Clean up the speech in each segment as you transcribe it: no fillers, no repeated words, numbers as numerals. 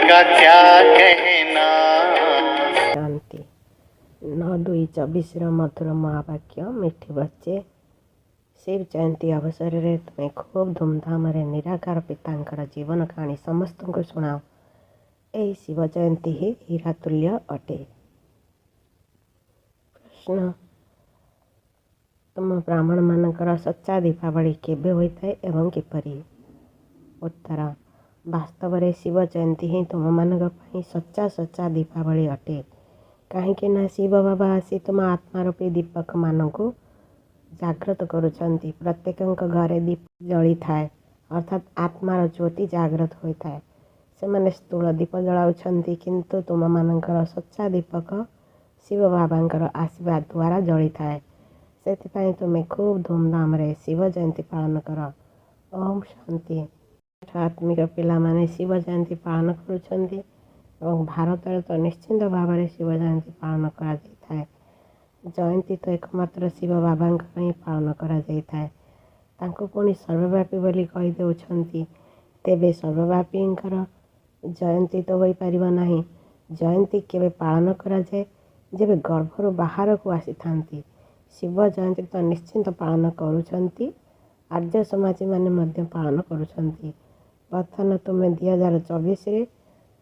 का क्या कहना। ଶାନ୍ତି। 9/2/24ର ମଧୁର ମହାବାକ୍ୟ। ମିଠେ ବଚ୍ଚେ, ଶିବ ଜୟନ୍ତୀ ଅବସରରେ ତୁମେ ଖୁବ୍ ଧୁମଧାମରେ ନିରାକାର ପିତାଙ୍କର ଜୀବନ କାହାଣୀ ସମସ୍ତଙ୍କୁ ଶୁଣାଅ। ଏହି ଶିବ ଜୟନ୍ତୀ ହିଁ ହୀରାତୁଲ୍ୟ ଅଟେ। ପ୍ରଶ୍ନ, ତୁମ ବ୍ରାହ୍ମଣମାନଙ୍କର ସଚ୍ଚା ଦୀପାବଳି କେବେ ହୋଇଥାଏ ଏବଂ କିପରି? ଉତ୍ତର, ବାସ୍ତବରେ ଶିବ ଜୟନ୍ତୀ ହିଁ ତୁମମାନଙ୍କ ପାଇଁ ସଚ୍ଚା ସଚ୍ଚା ଦୀପାବଳି ଅଟେ। କାହିଁକି ନା ଶିବ ବାବା ଆସି ତୁମ ଆତ୍ମାରୂପୀ ଦୀପକମାନଙ୍କୁ ଜାଗ୍ରତ କରୁଛନ୍ତି। ପ୍ରତ୍ୟେକଙ୍କ ଘରେ ଦୀପ ଜଳିଥାଏ, ଅର୍ଥାତ୍ ଆତ୍ମାର ଜ୍ୟୋତି ଜାଗ୍ରତ ହୋଇଥାଏ। ସେମାନେ ସ୍ଥୂଳ ଦୀପ ଜଳାଉଛନ୍ତି, କିନ୍ତୁ ତୁମମାନଙ୍କର ସଚ୍ଚା ଦୀପକ ଶିବ ବାବାଙ୍କର ଆଶୀର୍ବାଦ ଦ୍ୱାରା ଜଳିଥାଏ। ସେଥିପାଇଁ ତୁମେ ଖୁବ୍ ଧୁମଧାମରେ ଶିବ ଜୟନ୍ତୀ ପାଳନ କର। ଓମ୍ ଶାନ୍ତି। ଆତ୍ମିକ ପିଲାମାନେ ଶିବ ଜୟନ୍ତୀ ପାଳନ କରୁଛନ୍ତି ଏବଂ ଭାରତରେ ତ ନିଶ୍ଚିନ୍ତ ଭାବରେ ଶିବ ଜୟନ୍ତୀ ପାଳନ କରାଯାଇଥାଏ। ଜୟନ୍ତୀ ତ ଏକମାତ୍ର ଶିବ ବାବାଙ୍କର ହିଁ ପାଳନ କରାଯାଇଥାଏ। ତାଙ୍କୁ ପୁଣି ସର୍ବବ୍ୟାପୀ ବୋଲି କହିଦେଉଛନ୍ତି। ତେବେ ସର୍ବବ୍ୟାପୀଙ୍କର ଜୟନ୍ତୀ ତ ହୋଇପାରିବ ନାହିଁ। ଜୟନ୍ତୀ କେବେ ପାଳନ କରାଯାଏ? ଯେବେ ଗର୍ଭରୁ ବାହାରକୁ ଆସିଥାନ୍ତି। ଶିବ ଜୟନ୍ତୀ ତ ନିଶ୍ଚିନ୍ତ ପାଳନ କରୁଛନ୍ତି, ଆର୍ଯ୍ୟ ସମାଜୀମାନେ ମଧ୍ୟ ପାଳନ କରୁଛନ୍ତି। ବର୍ତ୍ତମାନ ତୁମେ 2024ରେ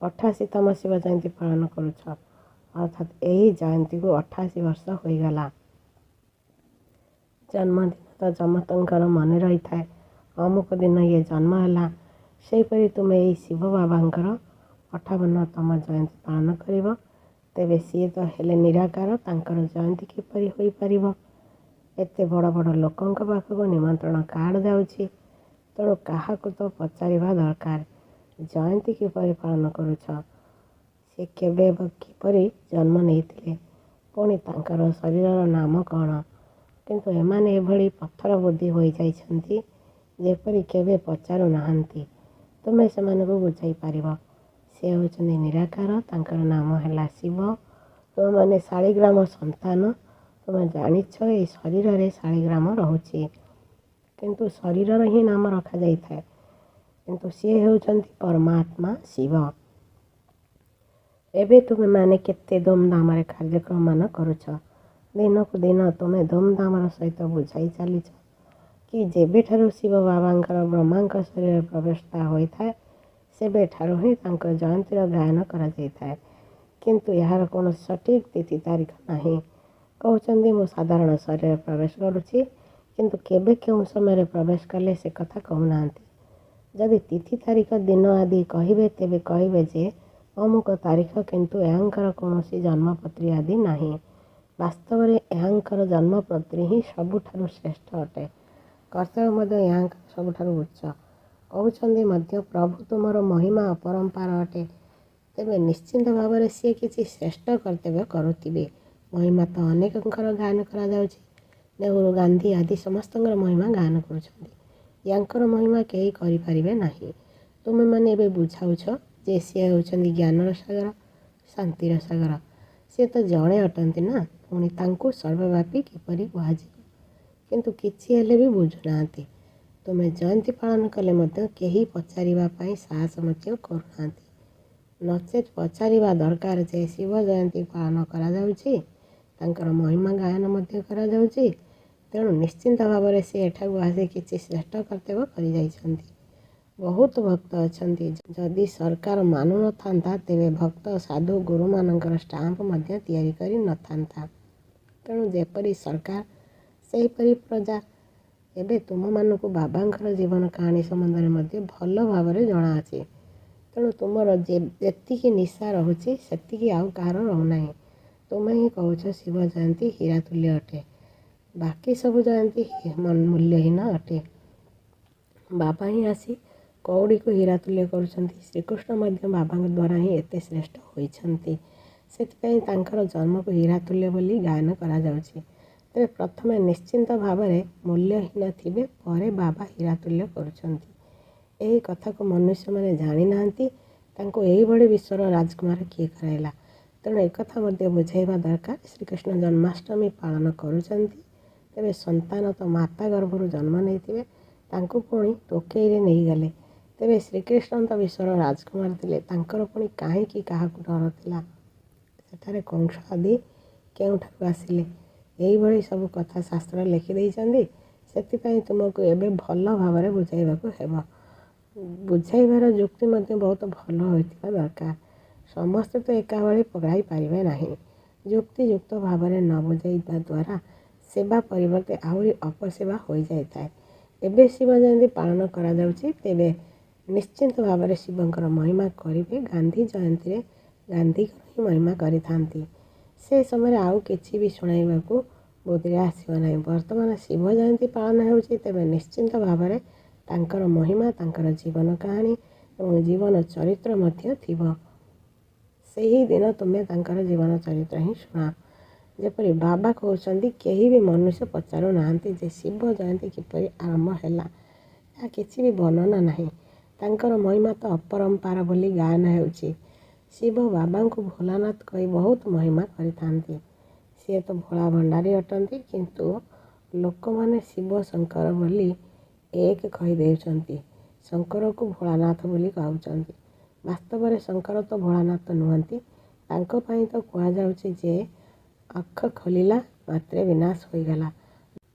88ତମ ଶିବ ଜୟନ୍ତୀ ପାଳନ କରୁଛ, ଅର୍ଥାତ୍ ଏହି ଜୟନ୍ତୀକୁ 88 ବର୍ଷ ହୋଇଗଲା। ଜନ୍ମଦିନ ତ ସମସ୍ତଙ୍କର ମନେ ରହିଥାଏ, ଅମୁକ ଦିନ ଇଏ ଜନ୍ମ ହେଲା। ସେହିପରି ତୁମେ ଏହି ଶିବ ବାବାଙ୍କର 58ତମ ଜୟନ୍ତୀ ପାଳନ କରିବ। ତେବେ ସିଏ ତ ହେଲେ ନିରାକାର, ତାଙ୍କର ଜୟନ୍ତୀ କିପରି ହୋଇପାରିବ? ଏତେ ବଡ଼ ବଡ଼ ଲୋକଙ୍କ ପାଖକୁ ନିମନ୍ତ୍ରଣ କାର୍ଡ଼ ଯାଉଛି, ତେଣୁ କାହାକୁ ତ ପଚାରିବା ଦରକାର, ଜୟନ୍ତୀ କିପରି ପାଳନ କରୁଛ? ସେ କେବେ ଏବଂ କିପରି ଜନ୍ମ ନେଇଥିଲେ? ପୁଣି ତାଙ୍କର ଶରୀରର ନାମ କ'ଣ? କିନ୍ତୁ ଏମାନେ ଏଭଳି ପଥର ବୁଦ୍ଧି ହୋଇଯାଇଛନ୍ତି ଯେପରି କେବେ ପଚାରୁନାହାନ୍ତି। ତୁମେ ସେମାନଙ୍କୁ ବୁଝାଇ ପାରିବ। ସେ ହେଉଛନ୍ତି ନିରାକାର, ତାଙ୍କର ନାମ ହେଲା ଶିବ। ତୁମେମାନେ ଶାଳିଗ୍ରାମ ସନ୍ତାନ। ତୁମେ ଜାଣିଛ ଏହି ଶରୀରରେ ଶାଳିଗ୍ରାମ ରହୁଛି, କିନ୍ତୁ ଶରୀରର ହିଁ ନାମ ରଖାଯାଇଥାଏ। କିନ୍ତୁ ସିଏ ହେଉଛନ୍ତି ପରମାତ୍ମା ଶିବ। ଏବେ ତୁମେମାନେ କେତେ ଧୁମଧାମରେ କାର୍ଯ୍ୟକ୍ରମମାନ କରୁଛ। ଦିନକୁ ଦିନ ତୁମେ ଧୁମଧାମର ସହିତ ବୁଝାଇ ଚାଲିଛ କି ଯେବେଠାରୁ ଶିବ ବାବାଙ୍କର ବ୍ରହ୍ମାଙ୍କ ଶରୀରରେ ପ୍ରବେଶତା ହୋଇଥାଏ, ସେବେଠାରୁ ହିଁ ତାଙ୍କ ଜୟନ୍ତୀର ଗାୟନ କରାଯାଇଥାଏ। କିନ୍ତୁ ଏହାର କୌଣସି ସଠିକ୍ ତିଥି ତାରିଖ ନାହିଁ। କହୁଛନ୍ତି ମୁଁ ସାଧାରଣ ଶରୀରରେ ପ୍ରବେଶ କରୁଛି, କିନ୍ତୁ କେବେ କେଉଁ ସମୟରେ ପ୍ରବେଶ କଲେ ସେ କଥା କହୁନାହାନ୍ତି। ଯଦି ତିଥି ତାରିଖ ଦିନ ଆଦି କହିବେ, ତେବେ କହିବେ ଯେ ଅମୁକ ତାରିଖ, କିନ୍ତୁ ଏହାଙ୍କର କୌଣସି ଜନ୍ମପତ୍ରୀ ଆଦି ନାହିଁ। ବାସ୍ତବରେ ଏହାଙ୍କର ଜନ୍ମପତ୍ରୀ ହିଁ ସବୁଠାରୁ ଶ୍ରେଷ୍ଠ ଅଟେ। କର୍ତ୍ତବ୍ୟ ମଧ୍ୟ ଏହାଙ୍କର ସବୁଠାରୁ ଉଚ୍ଚ। କହୁଛନ୍ତି ମଧ୍ୟ ପ୍ରଭୁ ତୁମର ମହିମା ଅପରମ୍ପାର ଅଟେ। ତେବେ ନିଶ୍ଚିନ୍ତ ଭାବରେ ସିଏ କିଛି ଶ୍ରେଷ୍ଠ କର୍ତ୍ତବ୍ୟ କରୁଥିବେ। ମହିମା ତ ଅନେକଙ୍କର ଗାୟନ କରାଯାଉଛି। ନେହେରୁ, ଗାନ୍ଧୀ ଆଦି ସମସ୍ତଙ୍କର ମହିମା ଗାୟନ କରୁଛନ୍ତି। ୟାଙ୍କର ମହିମା କେହି କରିପାରିବେ ନାହିଁ। ତୁମେମାନେ ଏବେ ବୁଝାଉଛ ଯେ ସିଏ ହେଉଛନ୍ତି ଜ୍ଞାନର ସାଗର, ଶାନ୍ତିର ସାଗର। ସିଏ ତ ଜଣେ ଅଟନ୍ତି ନା, ପୁଣି ତାଙ୍କୁ ସର୍ବବ୍ୟାପୀ କିପରି କୁହାଯିବ? କିନ୍ତୁ କିଛି ହେଲେ ବି ବୁଝୁନାହାନ୍ତି। ତୁମେ ଜୟନ୍ତୀ ପାଳନ କଲେ ମଧ୍ୟ କେହି ପଚାରିବା ପାଇଁ ସାହସ ମଧ୍ୟ କରୁନାହାନ୍ତି। ନଚେତ୍ ପଚାରିବା ଦରକାର ଯେ ଶିବ ଜୟନ୍ତୀ ପାଳନ କରାଯାଉଛି, ତାଙ୍କର ମହିମା ଗାୟନ ମଧ୍ୟ କରାଯାଉଛି, ତେଣୁ ନିଶ୍ଚିନ୍ତ ଭାବରେ ସେ ଏଠାକୁ ଆସି କିଛି ଶ୍ରେଷ୍ଠ କର୍ତ୍ତବ୍ୟ କରିଯାଇଛନ୍ତି। ବହୁତ ଭକ୍ତ ଅଛନ୍ତି। ଯଦି ସରକାର ମାନୁନଥାନ୍ତା, ତେବେ ଭକ୍ତ ସାଧୁ ଗୁରୁମାନଙ୍କର ଷ୍ଟାମ୍ପ ମଧ୍ୟ ତିଆରି କରି ନଥାନ୍ତା। ତେଣୁ ଯେପରି ସରକାର ସେହିପରି ପ୍ରଜା। ଏବେ ତୁମମାନଙ୍କୁ ବାବାଙ୍କର ଜୀବନ କାହାଣୀ ସମ୍ବନ୍ଧରେ ମଧ୍ୟ ଭଲ ଭାବରେ ଜଣାଅଛି। ତେଣୁ ତୁମର ଯେତିକି ନିଶା ରହୁଛି, ସେତିକି ଆଉ କାହାର ରହୁନାହିଁ। ତୁମେ ହିଁ କହୁଛ ଶିବ ଜୟନ୍ତୀ ହୀରା ତୁଲ୍ୟ ଅଟେ, ବାକି ସବୁ ଜୟନ୍ତୀ ମୂଲ୍ୟହୀନ ଅଟେ। ବାବା ହିଁ ଆସି କଉଡ଼ିକୁ ହୀରା ତୁଲ୍ୟ କରୁଛନ୍ତି। ଶ୍ରୀକୃଷ୍ଣ ମଧ୍ୟ ବାବାଙ୍କ ଦ୍ୱାରା ହିଁ ଏତେ ଶ୍ରେଷ୍ଠ ହୋଇଛନ୍ତି। ସେଥିପାଇଁ ତାଙ୍କର ଜନ୍ମକୁ ହୀରା ତୁଲ୍ୟ ବୋଲି ଗାୟନ କରାଯାଉଛି। ତେବେ ପ୍ରଥମେ ନିଶ୍ଚିନ୍ତ ଭାବରେ ମୂଲ୍ୟହୀନ ଥିବେ, ପରେ ବାବା ହୀରା ତୁଲ୍ୟ କରୁଛନ୍ତି। ଏହି କଥାକୁ ମନୁଷ୍ୟମାନେ ଜାଣିନାହାନ୍ତି। ତାଙ୍କୁ ଏହିଭଳି ବିଶ୍ୱର ରାଜକୁମାର କିଏ କରାଇଲା? ତେଣୁ ଏକଥା ମଧ୍ୟ ବୁଝାଇବା ଦରକାର। ଶ୍ରୀକୃଷ୍ଣ ଜନ୍ମାଷ୍ଟମୀ ପାଳନ କରୁଛନ୍ତି, ତେବେ ସନ୍ତାନ ତ ମାତା ଗର୍ଭରୁ ଜନ୍ମ ନେଇଥିବେ, ତାଙ୍କୁ ପୁଣି ଟୋକେଇରେ ନେଇଗଲେ। ତେବେ ଶ୍ରୀକୃଷ୍ଣ ତ ବିଶ୍ୱର ରାଜକୁମାର ଥିଲେ, ତାଙ୍କର ପୁଣି କାହିଁକି କାହାକୁ ଡର ଥିଲା? ସେଠାରେ କଂସ ଆଦି କେଉଁଠାରୁ ଆସିଲେ? ଏହିଭଳି ସବୁ କଥା ଶାସ୍ତ୍ରରେ ଲେଖିଦେଇଛନ୍ତି। ସେଥିପାଇଁ ତୁମକୁ ଏବେ ଭଲ ଭାବରେ ବୁଝାଇବାକୁ ହେବ। ବୁଝାଇବାର ଯୁକ୍ତି ମଧ୍ୟ ବହୁତ ଭଲ ହୋଇଥିବା ଦରକାର। ସମସ୍ତେ ତ ଏକାଭଳି ପଢ଼ାଇ ପାରିବେ ନାହିଁ। ଯୁକ୍ତିଯୁକ୍ତ ଭାବରେ ନ ବୁଝାଇବା ଦ୍ୱାରା ସେବା ପରିବର୍ତ୍ତେ ଆହୁରି ଅପସେବା ହୋଇଯାଇଥାଏ। ଏବେ ଶିବ ଜୟନ୍ତୀ ପାଳନ କରାଯାଉଛି, ତେବେ ନିଶ୍ଚିନ୍ତ ଭାବରେ ଶିବଙ୍କର ମହିମା କରିବେ। ଗାନ୍ଧୀ ଜୟନ୍ତୀରେ ଗାନ୍ଧୀଙ୍କର ହିଁ ମହିମା କରିଥାନ୍ତି। ସେ ସମୟରେ ଆଉ କିଛି ବି ଶୁଣାଇବାକୁ ବୁଦ୍ଧିରେ ଆସିବ ନାହିଁ। ବର୍ତ୍ତମାନ ଶିବ ଜୟନ୍ତୀ ପାଳନ ହେଉଛି, ତେବେ ନିଶ୍ଚିନ୍ତ ଭାବରେ ତାଙ୍କର ମହିମା, ତାଙ୍କର ଜୀବନ କାହାଣୀ ଏବଂ ଜୀବନ ଚରିତ୍ର ମଧ୍ୟ ଥିବ। ସେହି ଦିନ ତୁମେ ତାଙ୍କର ଜୀବନ ଚରିତ୍ର ହିଁ ଶୁଣାଅ। ଯେପରି ବାବା କହୁଛନ୍ତି, କେହି ବି ମନୁଷ୍ୟ ପଚାରୁନାହାନ୍ତି ଯେ ଶିବ ଜୟନ୍ତୀ କିପରି ଆରମ୍ଭ ହେଲା, ଏହା କିଛି ବି ବର୍ଣ୍ଣନା ନାହିଁ। ତାଙ୍କର ମହିମା ତ ଅପରମ୍ପାର ବୋଲି ଗାୟନ ହେଉଛି। ଶିବ ବାବାଙ୍କୁ ଭୋଳାନାଥ କହି ବହୁତ ମହିମା କରିଥାନ୍ତି। ସିଏ ତ ଭୋଳା ଭଣ୍ଡାରୀ ଅଟନ୍ତି, କିନ୍ତୁ ଲୋକମାନେ ଶିବ ଶଙ୍କର ବୋଲି ଏକ କହିଦେଉଛନ୍ତି। ଶଙ୍କରକୁ ଭୋଳାନାଥ ବୋଲି କହୁଛନ୍ତି। ବାସ୍ତବରେ ଶଙ୍କର ତ ଭୋଳାନାଥ ନୁହନ୍ତି। ତାଙ୍କ ପାଇଁ ତ କୁହାଯାଉଛି ଯେ ଆଖ ଖୋଲିଲା ମାତ୍ରେ ବିନାଶ ହୋଇଗଲା।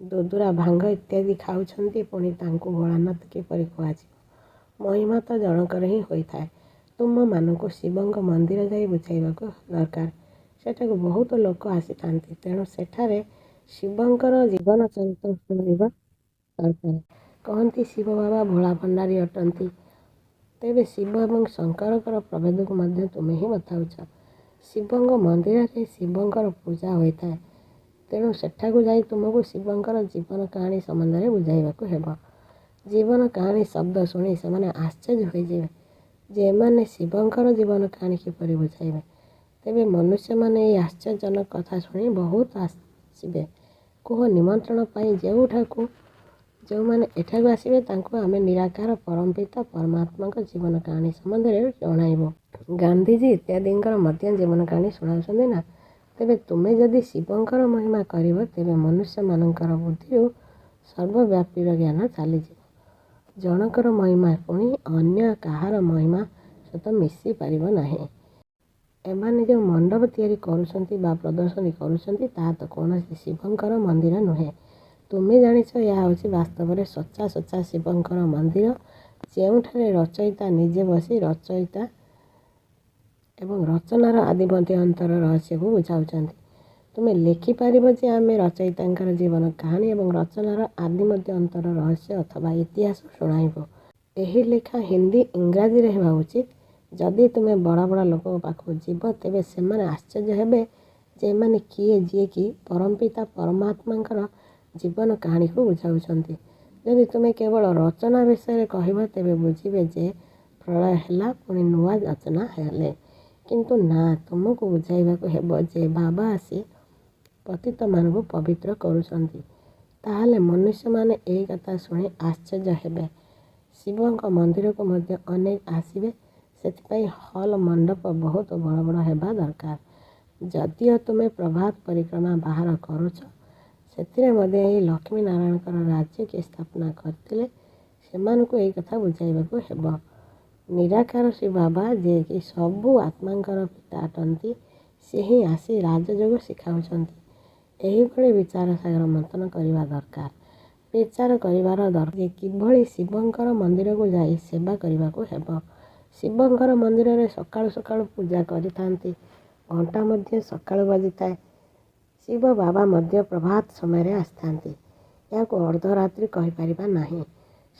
ଦୁଦୁରା ଭାଙ୍ଗ ଇତ୍ୟାଦି ଖାଉଛନ୍ତି, ପୁଣି ତାଙ୍କୁ ଭୋଳାନାଥ କିପରି କୁହାଯିବ? ମହିମା ତ ଜଣଙ୍କର ହିଁ ହୋଇଥାଏ। ତୁମମାନଙ୍କୁ ଶିବଙ୍କ ମନ୍ଦିର ଯାଇ ବୁଝାଇବାକୁ ଦରକାର। ସେଠାକୁ ବହୁତ ଲୋକ ଆସିଥାନ୍ତି, ତେଣୁ ସେଠାରେ ଶିବଙ୍କର ଜୀବନ ଚରିତ୍ର ଶୁଣାଇବା ଦରକାର। କହନ୍ତି ଶିବ ବାବା ଭୋଳା ଭଣ୍ଡାରୀ ଅଟନ୍ତି। ତେବେ ଶିବ ଏବଂ ଶଙ୍କରଙ୍କର ପ୍ରଭେଦକୁ ମଧ୍ୟ ତୁମେ ହିଁ ବତାଉଛ। ଶିବଙ୍କ ମନ୍ଦିରରେ ଶିବଙ୍କର ପୂଜା ହୋଇଥାଏ, ତେଣୁ ସେଠାକୁ ଯାଇ ତୁମକୁ ଶିବଙ୍କର ଜୀବନ କାହାଣୀ ସମ୍ବନ୍ଧରେ ବୁଝାଇବାକୁ ହେବ। ଜୀବନ କାହାଣୀ ଶବ୍ଦ ଶୁଣି ସେମାନେ ଆଶ୍ଚର୍ଯ୍ୟ ହୋଇଯିବେ ଯେ ଏମାନେ ଶିବଙ୍କର ଜୀବନ କାହାଣୀ କିପରି ବୁଝାଇବେ। ତେବେ ମନୁଷ୍ୟମାନେ ଏହି ଆଶ୍ଚର୍ଯ୍ୟଜନକ କଥା ଶୁଣି ବହୁତ ଆସିବେ। କୁହ, ନିମନ୍ତ୍ରଣ ପାଇଁ ଯେଉଁଠାକୁ ଯେଉଁମାନେ ଏଠାକୁ ଆସିବେ, ତାଙ୍କୁ ଆମେ ନିରାକାର ପରମପିତା ପରମାତ୍ମାଙ୍କ ଜୀବନ କାହାଣୀ ସମ୍ବନ୍ଧରେ ଜଣାଇବୁ। ଗାନ୍ଧିଜୀ ଇତ୍ୟାଦିଙ୍କର ମଧ୍ୟ ଜୀବନ କାହାଣୀ ଶୁଣାଉଛନ୍ତି ନା? ତେବେ ତୁମେ ଯଦି ଶିବଙ୍କର ମହିମା କରିବ, ତେବେ ମନୁଷ୍ୟମାନଙ୍କର ବୁଦ୍ଧିରୁ ସର୍ବବ୍ୟାପୀର ଜ୍ଞାନ ଚାଲିଯିବ। ଜଣଙ୍କର ମହିମା ପୁଣି ଅନ୍ୟ କାହାର ମହିମା ସହିତ ମିଶି ପାରିବ ନାହିଁ। ଏମାନେ ଯେଉଁ ମଣ୍ଡପ ତିଆରି କରୁଛନ୍ତି ବା ପ୍ରଦର୍ଶନୀ କରୁଛନ୍ତି, ତାହା ତ କୌଣସି ଶିବଙ୍କର ମନ୍ଦିର ନୁହେଁ। ତୁମେ ଜାଣିଛ, ଏହା ହେଉଛି ବାସ୍ତବରେ ସଚ୍ଚା ସଚ୍ଚା ଶିବଙ୍କର ମନ୍ଦିର, ଯେଉଁଠାରେ ରଚୟିତା ନିଜେ ବସି ରଚୟିତା ଏବଂ ରଚନାର ଆଦି ମଧ୍ୟ ଅନ୍ତର ରହସ୍ୟକୁ ବୁଝାଉଛନ୍ତି। ତୁମେ ଲେଖିପାରିବ ଯେ ଆମେ ରଚୟିତାଙ୍କର ଜୀବନ କାହାଣୀ ଏବଂ ରଚନାର ଆଦି ମଧ୍ୟ ଅନ୍ତର ରହସ୍ୟ ଅଥବା ଇତିହାସ ଶୁଣାଇବୁ। ଏହି ଲେଖା ହିନ୍ଦୀ ଇଂରାଜୀରେ ହେବା ଉଚିତ। ଯଦି ତୁମେ ବଡ଼ ବଡ଼ ଲୋକଙ୍କ ପାଖକୁ ଯିବ, ତେବେ ସେମାନେ ଆଶ୍ଚର୍ଯ୍ୟ ହେବେ ଯେ ଏମାନେ କିଏ, ଯିଏକି ପରମପିତା ପରମାତ୍ମାଙ୍କର ଜୀବନ କାହାଣୀକୁ ବୁଝାଉଛନ୍ତି। ଯଦି ତୁମେ କେବଳ ରଚନା ବିଷୟରେ କହିବ, ତେବେ ବୁଝିବେ ଯେ ପ୍ରଳୟ ହେଲା, ପୁଣି ନୂଆ ରଚନା ହେଲେ। କିନ୍ତୁ ନା, ତୁମକୁ ବୁଝାଇବାକୁ ହେବ ଯେ ବାବା ଆସି ପତିତମାନଙ୍କୁ ପବିତ୍ର କରୁଛନ୍ତି। ତାହେଲେ ମନୁଷ୍ୟମାନେ ଏହି କଥା ଶୁଣି ଆଶ୍ଚର୍ଯ୍ୟ ହେବେ। ଶିବଙ୍କ ମନ୍ଦିରକୁ ମଧ୍ୟ ଅନେକ ଆସିବେ, ସେଥିପାଇଁ ହଲ୍ ମଣ୍ଡପ ବହୁତ ବଡ଼ ବଡ଼ ହେବା ଦରକାର। ଯଦିଓ ତୁମେ ପ୍ରଭାତ ପରିକ୍ରମା ବାହାର କରୁଛ, ସେଥିରେ ମଧ୍ୟ ଏହି ଲକ୍ଷ୍ମୀ ନାରାୟଣଙ୍କର ରାଜ୍ୟ କିଏ ସ୍ଥାପନା କରିଥିଲେ, ସେମାନଙ୍କୁ ଏହି କଥା ବୁଝାଇବାକୁ ହେବ। ନିରାକାର ଶ୍ରୀ ବାବା, ଯିଏକି ସବୁ ଆତ୍ମାଙ୍କର ପିତା ଅଟନ୍ତି, ସେ ହିଁ ଆସି ରାଜଯୋଗ ଶିଖାଉଛନ୍ତି। ଏହିଭଳି ବିଚାର ସାଗର ମନ୍ଥନ କରିବା ଦରକାର। ବିଚାର କରିବାର ଦରକାର ଯେ କିଭଳି ଶିବଙ୍କର ମନ୍ଦିରକୁ ଯାଇ ସେବା କରିବାକୁ ହେବ। ଶିବଙ୍କର ମନ୍ଦିରରେ ସକାଳୁ ସକାଳୁ ପୂଜା କରିଥାନ୍ତି। ଘଣ୍ଟା ମଧ୍ୟ ସକାଳୁ ବାଜିଥାଏ। ଶିବ ବାବା ମଧ୍ୟ ପ୍ରଭାତ ସମୟରେ ଆସିଥାନ୍ତି। ଏହାକୁ ଅର୍ଦ୍ଧରାତ୍ରି କହିପାରିବା ନାହିଁ।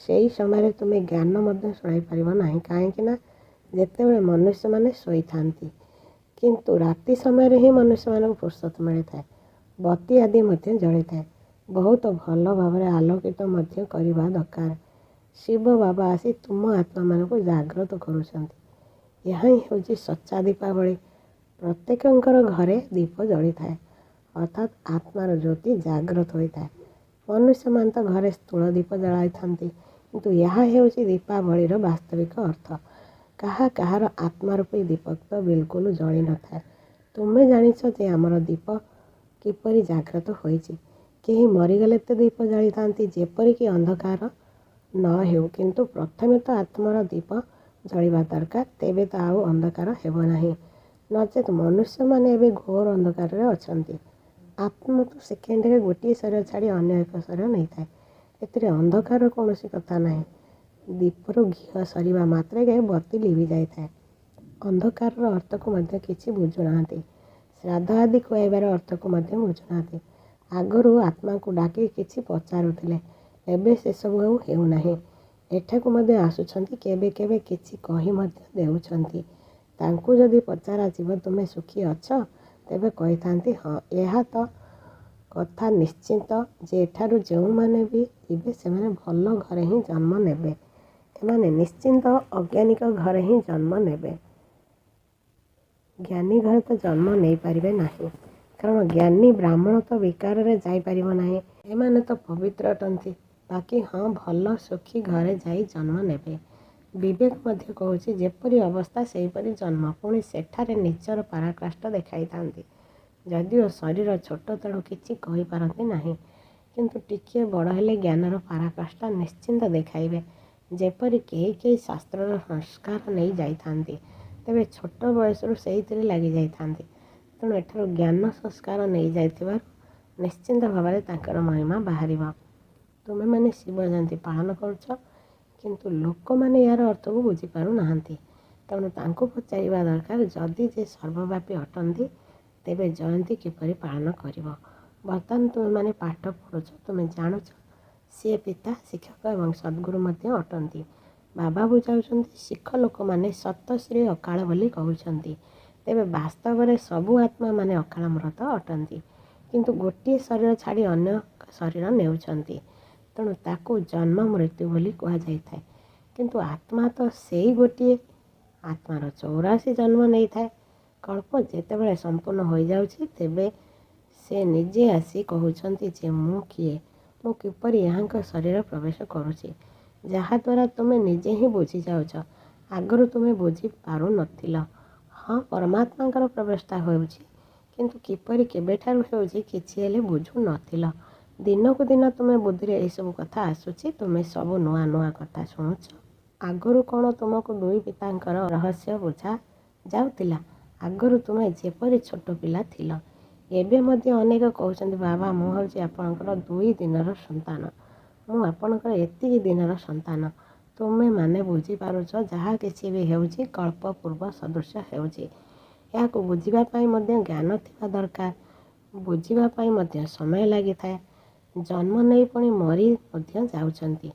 ସେହି ସମୟରେ ତୁମେ ଜ୍ଞାନ ମଧ୍ୟ ଶୁଣାଇ ପାରିବ ନାହିଁ, କାହିଁକି ନା ଯେତେବେଳେ ମନୁଷ୍ୟମାନେ ଶୋଇଥାନ୍ତି। କିନ୍ତୁ ରାତି ସମୟରେ ହିଁ ମନୁଷ୍ୟମାନଙ୍କୁ ଫୁର୍ସତ ମିଳିଥାଏ। ବତି ଆଦି ମଧ୍ୟ ଜଳିଥାଏ। ବହୁତ ଭଲ ଭାବରେ ଆଲୋକିତ ମଧ୍ୟ କରିବା ଦରକାର। ଶିବ ବାବା ଆସି ତୁମ ଆତ୍ମାମାନଙ୍କୁ ଜାଗ୍ରତ କରୁଛନ୍ତି। ଏହା ହିଁ ହେଉଛି ସଚ୍ଚା ଦୀପାବଳି। ପ୍ରତ୍ୟେକଙ୍କର ଘରେ ଦୀପ ଜଳିଥାଏ, ଅର୍ଥାତ୍ ଆତ୍ମାର ଜ୍ୟୋତି ଜାଗ୍ରତ ହୋଇଥାଏ। ମନୁଷ୍ୟମାନେ ତ ଘରେ ସ୍ଥୂଳ ଦୀପ ଜଳାଇଥାନ୍ତି, କିନ୍ତୁ ଏହା ହେଉଛି ଦୀପାବଳିର ବାସ୍ତବିକ ଅର୍ଥ। କାହା କାହାର ଆତ୍ମାରୂପୀ ଦୀପକ ତ ବିଲକୁଲ ଜଳି ନଥାଏ। ତୁମେ ଜାଣିଛ ଯେ ଆମର ଦୀପ କିପରି ଜାଗ୍ରତ ହୋଇଛି। କେହି ମରିଗଲେ ତ ଦୀପ ଜାଳିଥାନ୍ତି, ଯେପରିକି ଅନ୍ଧକାର ନ ହେଉ, କିନ୍ତୁ ପ୍ରଥମେ ତ ଆତ୍ମର ଦୀପ ଜଳିବା ଦରକାର, ତେବେ ତ ଆଉ ଅନ୍ଧକାର ହେବ ନାହିଁ। ନଚେତ୍ ମନୁଷ୍ୟମାନେ ଏବେ ଘୋର ଅନ୍ଧକାରରେ ଅଛନ୍ତି। ଆତ୍ମା ତ ସେକେଣ୍ଡରେ ଗୋଟିଏ ଶରୀର ଛାଡ଼ି ଅନ୍ୟ ଏକ ଶରୀର ନେଇଥାଏ। ଏଥିରେ ଅନ୍ଧକାରର କୌଣସି କଥା ନାହିଁ। ଦୀପରୁ ଘିଅ ସରିବା ମାତ୍ରକେ ବତୀ ଲିଭି ଯାଇଥାଏ। ଅନ୍ଧକାରର ଅର୍ଥକୁ ମଧ୍ୟ କିଛି ବୁଝୁନାହାନ୍ତି। ଶ୍ରାଦ୍ଧ ଆଦି ଖୁଆଇବାର ଅର୍ଥକୁ ମଧ୍ୟ ବୁଝୁନାହାନ୍ତି। ଆଗରୁ ଆତ୍ମାକୁ ଡାକି କିଛି ପଚାରୁଥିଲେ, ଏବେ ସେସବୁ ଆଉ ହେଉନାହିଁ। ଏଠାକୁ ମଧ୍ୟ ଆସୁଛନ୍ତି, କେବେ କେବେ କିଛି କହି ମଧ୍ୟ ଦେଉଛନ୍ତି। ତାଙ୍କୁ ଯଦି ପଚରାଯିବ ତୁମେ ସୁଖୀ ଅଛ, ତେବେ କହିଥାନ୍ତି ହଁ। ଏହା ତ କଥା ନିଶ୍ଚିତ ଯେ ଏଠାରୁ ଯେଉଁମାନେ ବି ଯିବେ ସେମାନେ ଭଲ ଘରେ ହିଁ ଜନ୍ମ ନେବେ। ଏମାନେ ନିଶ୍ଚିନ୍ତ ଅଜ୍ଞାନୀଙ୍କ ଘରେ ହିଁ ଜନ୍ମ ନେବେ। ଜ୍ଞାନୀ ଘରେ ତ ଜନ୍ମ ନେଇପାରିବେ ନାହିଁ, କାରଣ ଜ୍ଞାନୀ ବ୍ରାହ୍ମଣ ତ ବିକାରରେ ଯାଇପାରିବ ନାହିଁ। ଏମାନେ ତ ପବିତ୍ର ଅଟନ୍ତି। ବାକି ହଁ, ଭଲ ସୁଖୀ ଘରେ ଯାଇ ଜନ୍ମ ନେବେ। ବିବେକ ମଧ୍ୟ କହୁଛି ଯେପରି ଅବସ୍ଥା ସେହିପରି ଜନ୍ମ। ପୁଣି ସେଠାରେ ନିଜର ପରାକାଷ୍ଠା ଦେଖାଇଥାନ୍ତି। ଯଦିଓ ଶରୀର ଛୋଟ ତେଣୁ କିଛି କହିପାରନ୍ତି ନାହିଁ, କିନ୍ତୁ ଟିକିଏ ବଡ଼ ହେଲେ ଜ୍ଞାନର ପରାକାଷ୍ଠା ନିଶ୍ଚିନ୍ତ ଦେଖାଇବେ। ଯେପରି କେହି କେହି ଶାସ୍ତ୍ରର ସଂସ୍କାର ନେଇ ଯାଇଥାନ୍ତି, ତେବେ ଛୋଟ ବୟସରୁ ସେଇଥିରେ ଲାଗିଯାଇଥାନ୍ତି। ତେଣୁ ଏଠାରୁ ଜ୍ଞାନ ସଂସ୍କାର ନେଇଯାଇଥିବାରୁ ନିଶ୍ଚିନ୍ତ ଭାବରେ ତାଙ୍କର ମହିମା ବାହାରିବ। ତୁମେମାନେ ଶିବ ଜୟନ୍ତୀ ପାଳନ କରୁଛ, କିନ୍ତୁ ଲୋକମାନେ ଏହାର ଅର୍ଥକୁ ବୁଝିପାରୁନାହାନ୍ତି। ତେଣୁ ତାଙ୍କୁ ପଚାରିବା ଦରକାର, ଯଦି ଯେ ସର୍ବବ୍ୟାପୀ ଅଟନ୍ତି ତେବେ ଜୟନ୍ତୀ କିପରି ପାଳନ କରିବ? ବର୍ତ୍ତମାନ ତୁମେମାନେ ପାଠ ପଢ଼ୁଛ, ତୁମେ ଜାଣୁଛ ସିଏ ପିତା, ଶିକ୍ଷକ ଏବଂ ସଦ୍ଗୁରୁ ମଧ୍ୟ ଅଟନ୍ତି। ବାବା ବୁଝାଉଛନ୍ତି ଶିଖ ଲୋକମାନେ ସତଶ୍ରୀ ଅକାଳ ବୋଲି କହୁଛନ୍ତି। ତେବେ ବାସ୍ତବରେ ସବୁ ଆତ୍ମାମାନେ ଅକାଳ ମୃତ ଅଟନ୍ତି, କିନ୍ତୁ ଗୋଟିଏ ଶରୀର ଛାଡ଼ି ଅନ୍ୟ ଶରୀର ନେଉଛନ୍ତି। ତେଣୁ ତାକୁ ଜନ୍ମ ମୃତ୍ୟୁ ବୋଲି କୁହାଯାଇଥାଏ। କିନ୍ତୁ ଆତ୍ମା ତ ସେଇ ଗୋଟିଏ। ଆତ୍ମାର 84 ଜନ୍ମ ନେଇଥାଏ। କଳ୍ପ ଯେତେବେଳେ ସମ୍ପୂର୍ଣ୍ଣ ହୋଇଯାଉଛି ତେବେ ସେ ନିଜେ ଆସି କହୁଛନ୍ତି ଯେ ମୁଁ କିଏ, ମୁଁ କିପରି ଏହାଙ୍କ ଶରୀର ପ୍ରବେଶ କରୁଛି, ଯାହାଦ୍ୱାରା ତୁମେ ନିଜେ ହିଁ ବୁଝିଯାଉଛ। ଆଗରୁ ତୁମେ ବୁଝିପାରୁନଥିଲ। ହଁ, ପରମାତ୍ମାଙ୍କର ପ୍ରବେଶଟା ହେଉଛି, କିନ୍ତୁ କିପରି କେବେଠାରୁ ହେଉଛି କିଛି ହେଲେ ବୁଝୁନଥିଲ। ଦିନକୁ ଦିନ ତୁମେ ବୁଦ୍ଧିରେ ଏହିସବୁ କଥା ଆସୁଛି। ତୁମେ ସବୁ ନୂଆ ନୂଆ କଥା ଶୁଣୁଛ। ଆଗରୁ କ'ଣ ତୁମକୁ ଦୁଇ ପିତାଙ୍କର ରହସ୍ୟ ବୁଝା ଯାଉଥିଲା? ଆଗରୁ ତୁମେ ଯେପରି ଛୋଟ ପିଲା ଥିଲ। ଏବେ ମଧ୍ୟ ଅନେକ କହୁଛନ୍ତି, ବାବା ମୁଁ ହେଉଛି ଆପଣଙ୍କର 2 ଦିନର ସନ୍ତାନ, ମୁଁ ଆପଣଙ୍କର ଏତିକି ଦିନର ସନ୍ତାନ। ତୁମେମାନେ ବୁଝିପାରୁଛ ଯାହା କିଛି ବି ହେଉଛି କଳ୍ପ ପୂର୍ବ ସଦୃଶ ହେଉଛି। ଏହାକୁ ବୁଝିବା ପାଇଁ ମଧ୍ୟ ଜ୍ଞାନ ଥିବା ଦରକାର। ବୁଝିବା ପାଇଁ ମଧ୍ୟ ସମୟ ଲାଗିଥାଏ। ଜନ୍ମ ନେଇ ପୁଣି ମରି ମଧ୍ୟ ଯାଉଛନ୍ତି,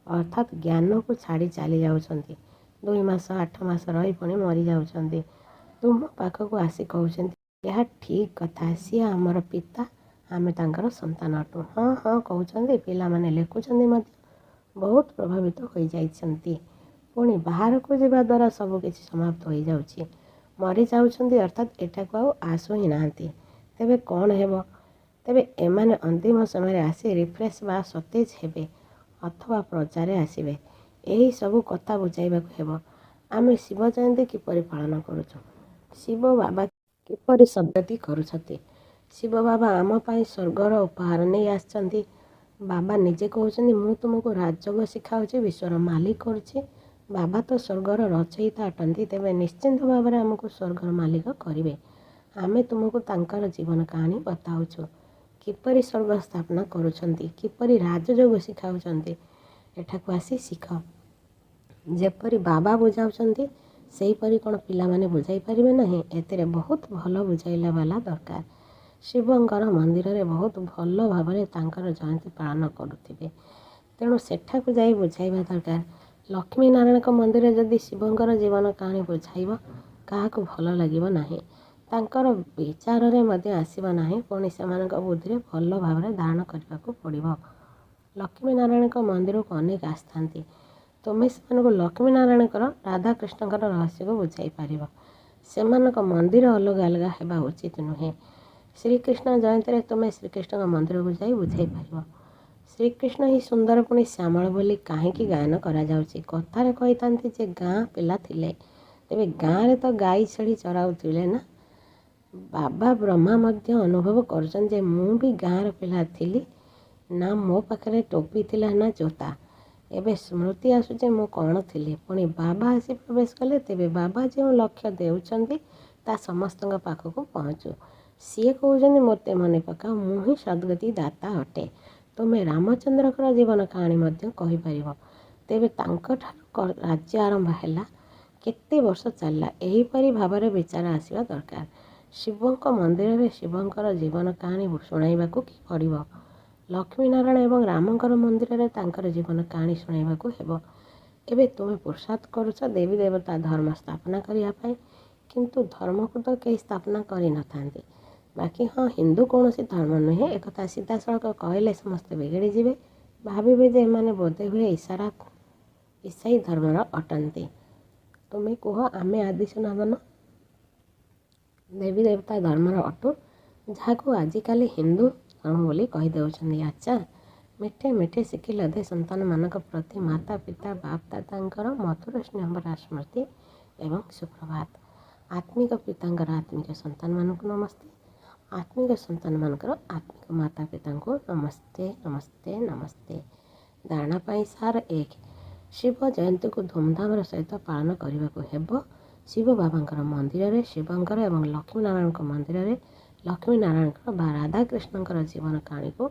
ଅର୍ଥାତ୍ ଜ୍ଞାନକୁ ଛାଡ଼ି ଚାଲି ଯାଉଛନ୍ତି। 2 ମାସ 8 ମାସ ରହି ପୁଣି ମରିଯାଉଛନ୍ତି। ତୁମ ପାଖକୁ ଆସି କହୁଛନ୍ତି ଏହା ଠିକ୍ କଥା, ସିଏ ଆମର ପିତା, ଆମେ ତାଙ୍କର ସନ୍ତାନ ଅଟୁ। ହଁ ହଁ କହୁଛନ୍ତି, ପିଲାମାନେ ଲେଖୁଛନ୍ତି ମଧ୍ୟ, ବହୁତ ପ୍ରଭାବିତ ହୋଇଯାଇଛନ୍ତି। ପୁଣି ବାହାରକୁ ଯିବା ଦ୍ୱାରା ସବୁ କିଛି ସମାପ୍ତ ହୋଇଯାଉଛି। ମରିଯାଉଛନ୍ତି, ଅର୍ଥାତ୍ ଏଠାକୁ ଆଉ ଆସୁ ହିଁ ନାହାନ୍ତି। ତେବେ କ'ଣ ହେବ? ତେବେ ଏମାନେ ଅନ୍ତିମ ସମୟରେ ଆସି ରିଫ୍ରେଶ୍ ବା ସତେଜ ହେବେ ଅଥବା ପ୍ରଜାରେ ଆସିବେ। ଏହି ସବୁ କଥା ବୁଝାଇବାକୁ ହେବ। ଆମେ ଶିବ ଜୟନ୍ତୀ କିପରି ପାଳନ କରୁଛୁ, ଶିବ ବାବା କିପରି ସଦ୍ଗତି କରୁଛନ୍ତି। ଶିବ ବାବା ଆମ ପାଇଁ ସ୍ୱର୍ଗର ଉପହାର ନେଇ ଆସିଛନ୍ତି। ବାବା ନିଜେ କହୁଛନ୍ତି ମୁଁ ତୁମକୁ ରାଜଯୋଗ ଶିଖାଉଛି, ବିଶ୍ୱର ମାଲିକ କରୁଛି। ବାବା ତ ସ୍ୱର୍ଗର ରଚୟିତା ଅଟନ୍ତି, ତେବେ ନିଶ୍ଚିନ୍ତ ଭାବରେ ଆମକୁ ସ୍ୱର୍ଗର ମାଲିକ କରିବେ। ଆମେ ତୁମକୁ ତାଙ୍କର ଜୀବନ କାହାଣୀ ବତାଉଛୁ, କିପରି ସ୍ୱର୍ଗ ସ୍ଥାପନା କରୁଛନ୍ତି, କିପରି ରାଜଯୋଗ ଶିଖାଉଛନ୍ତି। ଏଠାକୁ ଆସି ଶିଖ। ଯେପରି ବାବା ବୁଝାଉଛନ୍ତି ସେହିପରି କ'ଣ ପିଲାମାନେ ବୁଝାଇ ପାରିବେ ନାହିଁ? ଏଥିରେ ବହୁତ ଭଲ ବୁଝାଇଲା ବାଲା ଦରକାର। ଶିବଙ୍କର ମନ୍ଦିରରେ ବହୁତ ଭଲ ଭାବରେ ତାଙ୍କର ଜୟନ୍ତୀ ପାଳନ କରୁଥିବେ, ତେଣୁ ସେଠାକୁ ଯାଇ ବୁଝାଇବା ଦରକାର। ଲକ୍ଷ୍ମୀ ନାରାୟଣଙ୍କ ମନ୍ଦିରରେ ଯଦି ଶିବଙ୍କର ଜୀବନ କାହାଣୀ ବୁଝାଇବ କାହାକୁ ଭଲ ଲାଗିବ ନାହିଁ, ତାଙ୍କର ବିଚାରରେ ମଧ୍ୟ ଆସିବ ନାହିଁ। ପୁଣି ସେମାନଙ୍କ ବୁଦ୍ଧିରେ ଭଲ ଭାବରେ ଧାରଣ କରିବାକୁ ପଡ଼ିବ। ଲକ୍ଷ୍ମୀ ନାରାୟଣଙ୍କ ମନ୍ଦିରକୁ ଅନେକ ଆସିଥାନ୍ତି। ତୁମେ ସେମାନଙ୍କୁ ଲକ୍ଷ୍ମୀ ନାରାୟଣଙ୍କର ରାଧାକୃଷ୍ଣଙ୍କର ରହସ୍ୟକୁ ବୁଝାଇ ପାରିବ। ସେମାନଙ୍କ ମନ୍ଦିର ଅଲଗା ଅଲଗା ହେବା ଉଚିତ ନୁହେଁ। ଶ୍ରୀକୃଷ୍ଣ ଜୟନ୍ତୀରେ ତୁମେ ଶ୍ରୀକୃଷ୍ଣଙ୍କ ମନ୍ଦିରକୁ ଯାଇ ବୁଝାଇ ପାରିବ। ଶ୍ରୀକୃଷ୍ଣ ହିଁ ସୁନ୍ଦର ପୁଣି ଶ୍ୟାମଳ ବୋଲି କାହିଁକି ଗାୟନ କରାଯାଉଛି? କଥାରେ କହିଥାନ୍ତି ଯେ ଗାଁ ପିଲା ଥିଲେ, ତେବେ ଗାଁରେ ତ ଗାଈ ଛେଳି ଚରାଉଥିଲେ ନା। ବାବା ବ୍ରହ୍ମା ମଧ୍ୟ ଅନୁଭବ କରୁଛନ୍ତି ଯେ ମୁଁ ବି ଗାଁର ପିଲା ଥିଲି, ନା ମୋ ପାଖରେ ଟୋପି ଥିଲା ନା ଜୋତା। ଏବେ ସ୍ମୃତି ଆସୁଛି ମୁଁ କ'ଣ ଥିଲି। ପୁଣି ବାବା ଆସି ପ୍ରବେଶ କଲେ। ତେବେ ବାବା ଯେଉଁ ଲକ୍ଷ୍ୟ ଦେଉଛନ୍ତି ତା ସମସ୍ତଙ୍କ ପାଖକୁ ପହଞ୍ଚୁ। ସିଏ କହୁଛନ୍ତି, ମୋତେ ମନେ ପକାଅ, ମୁଁ ହିଁ ସଦ୍ଗତି ଦାତା ଅଟେ। ତୁମେ ରାମଚନ୍ଦ୍ରଙ୍କର ଜୀବନ କାହାଣୀ ମଧ୍ୟ କହିପାରିବ। ତେବେ ତାଙ୍କଠାରୁ ରାଜ୍ୟ ଆରମ୍ଭ ହେଲା, କେତେ ବର୍ଷ ଚାଲିଲା? ଏହିପରି ଭାବରେ ବିଚାର ଆସିବା ଦରକାର। ଶିବଙ୍କ ମନ୍ଦିରରେ ଶିବଙ୍କର ଜୀବନ କାହାଣୀ ଶୁଣାଇବାକୁ ପଡ଼ିବ। ଲକ୍ଷ୍ମୀନାରାୟଣ ଏବଂ ରାମଙ୍କର ମନ୍ଦିରରେ ତାଙ୍କର ଜୀବନ କାହାଣୀ ଶୁଣାଇବାକୁ ହେବ। ଏବେ ତୁମେ ପୁରୁଷାର୍ଥ କରୁଛ ଦେବୀ ଦେବତା ଧର୍ମ ସ୍ଥାପନା କରିବା ପାଇଁ, କିନ୍ତୁ ଧର୍ମକୁ ତ କେହି ସ୍ଥାପନା କରିନଥାନ୍ତି। ବାକି ହଁ, ହିନ୍ଦୁ କୌଣସି ଧର୍ମ ନୁହେଁ, ଏକଥା ସିଧାସଳଖ କହିଲେ ସମସ୍ତେ ବିଗିଡ଼ିଯିବେ। ଭାବିବେ ଯେ ଏମାନେ ବୋଧହୁଏ ଇସାଇ ଧର୍ମର ଅଟନ୍ତି। ତୁମେ କୁହ, ଆମେ ଆଦି ସନାତନ ଦେବୀ ଦେବତା ଧର୍ମର ଅଟୁ, ଯାହାକୁ ଆଜିକାଲି ହିନ୍ଦୁ ଧର୍ମ ବୋଲି କହିଦେଉଛନ୍ତି। ଆଚ୍ଛା, ମିଠେ ମିଠେ ସିଖିଲଧେ ସନ୍ତାନମାନଙ୍କ ପ୍ରତି ମାତା ପିତା ବାପ ଦାଦାଙ୍କର ମଧୁର ସ୍ନେହଭରା ସ୍ମୃତି ଏବଂ ସୁପ୍ରଭାତ। ଆତ୍ମିକ ପିତାଙ୍କର ଆତ୍ମିକ ସନ୍ତାନମାନଙ୍କୁ ନମସ୍ତେ। ଆତ୍ମିକ ସନ୍ତାନମାନଙ୍କର ଆତ୍ମିକ ମାତା ପିତାଙ୍କୁ ନମସ୍ତେ, ନମସ୍ତେ, ନମସ୍ତେ। ଧାରଣା ପାଇଁ ସାର। 1, ଶିବ ଜୟନ୍ତୀକୁ ଧୁମଧାମର ସହିତ ପାଳନ କରିବାକୁ ହେବ। ଶିବ ବାବାଙ୍କର ମନ୍ଦିରରେ ଶିବଙ୍କର ଏବଂ ଲକ୍ଷ୍ମୀନାରାୟଣଙ୍କ ମନ୍ଦିରରେ ଲକ୍ଷ୍ମୀନାରାୟଣଙ୍କର ବା ରାଧାକୃଷ୍ଣଙ୍କର ଜୀବନ କାହାଣୀକୁ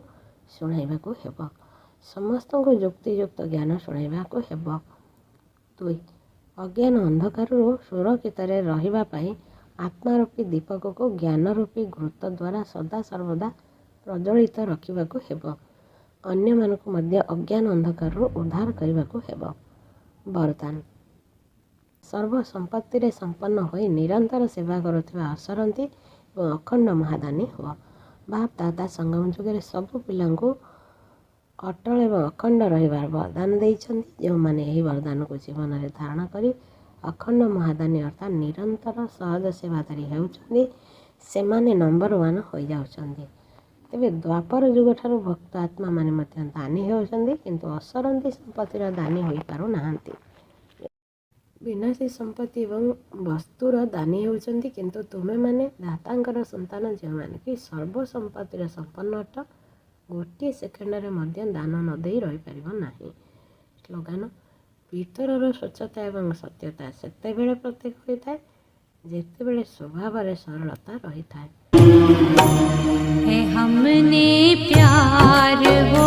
ଶୁଣାଇବାକୁ ହେବ। ସମସ୍ତଙ୍କୁ ଯୁକ୍ତିଯୁକ୍ତ ଜ୍ଞାନ ଶୁଣାଇବାକୁ ହେବ। 2, ଅଜ୍ଞାନ ଅନ୍ଧକାରରୁ ସୁରକ୍ଷିତରେ ରହିବା ପାଇଁ ଆତ୍ମାରୂପୀ ଦୀପକକୁ ଜ୍ଞାନରୂପୀ ଘୃତ ଦ୍ୱାରା ସଦା ସର୍ବଦା ପ୍ରଜ୍ୱଳିତ ରଖିବାକୁ ହେବ। ଅନ୍ୟମାନଙ୍କୁ ମଧ୍ୟ ଅଜ୍ଞାନ ଅନ୍ଧକାରରୁ ଉଦ୍ଧାର କରିବାକୁ ହେବ। ବରଦାନ। ସର୍ବ ସମ୍ପତ୍ତିରେ ସମ୍ପନ୍ନ ହୋଇ ନିରନ୍ତର ସେବା କରୁଥିବା ଅସରନ୍ତି ଏବଂ ଅଖଣ୍ଡ ମହାଦାନୀ ହୁଅ। ବାପ ଦାଦା ସଙ୍ଗମ ଯୁଗରେ ସବୁ ପିଲାଙ୍କୁ ଅଟଳ ଏବଂ ଅଖଣ୍ଡ ରହିବାର ବରଦାନ ଦେଇଛନ୍ତି। ଯେଉଁମାନେ ଏହି ବରଦାନକୁ ଜୀବନରେ ଧାରଣ କରି ଅଖଣ୍ଡ ମହାଦାନୀ ଅର୍ଥାତ୍ ନିରନ୍ତର ସହଜ ସେବାଧାରୀ ହେଉଛନ୍ତି, ସେମାନେ ନମ୍ବର 1 ହୋଇଯାଉଛନ୍ତି। ତେବେ ଦ୍ୱାପର ଯୁଗଠାରୁ ଭକ୍ତ ଆତ୍ମାମାନେ ମଧ୍ୟ ଦାନୀ ହେଉଛନ୍ତି, କିନ୍ତୁ ଅସରନ୍ତି ସମ୍ପତ୍ତିର ଦାନୀ ହୋଇପାରୁନାହାନ୍ତି। ବିନାଶୀ ସମ୍ପତ୍ତି ଏବଂ ବସ୍ତୁର ଦାନୀ ହେଉଛନ୍ତି, କିନ୍ତୁ ତୁମେମାନେ ଦାତାଙ୍କର ସନ୍ତାନ, ଯେଉଁମାନେ କି ସର୍ବ ସମ୍ପତ୍ତିର ସମ୍ପନ୍ନ ଅଟ, ଗୋଟିଏ ସେକେଣ୍ଡରେ ମଧ୍ୟ ଦାନ ନ ଦେଇ ରହିପାରିବ ନାହିଁ। ସ୍ଲୋଗାନ। ଭିତରର ସ୍ୱଚ୍ଛତା ଏବଂ ସତ୍ୟତା ସେତେବେଳେ ପ୍ରତ୍ୟେକ ହୋଇଥାଏ, ଯେତେବେଳେ ସ୍ୱଭାବରେ ସରଳତା ରହିଥାଏ। है हमने प्यार हो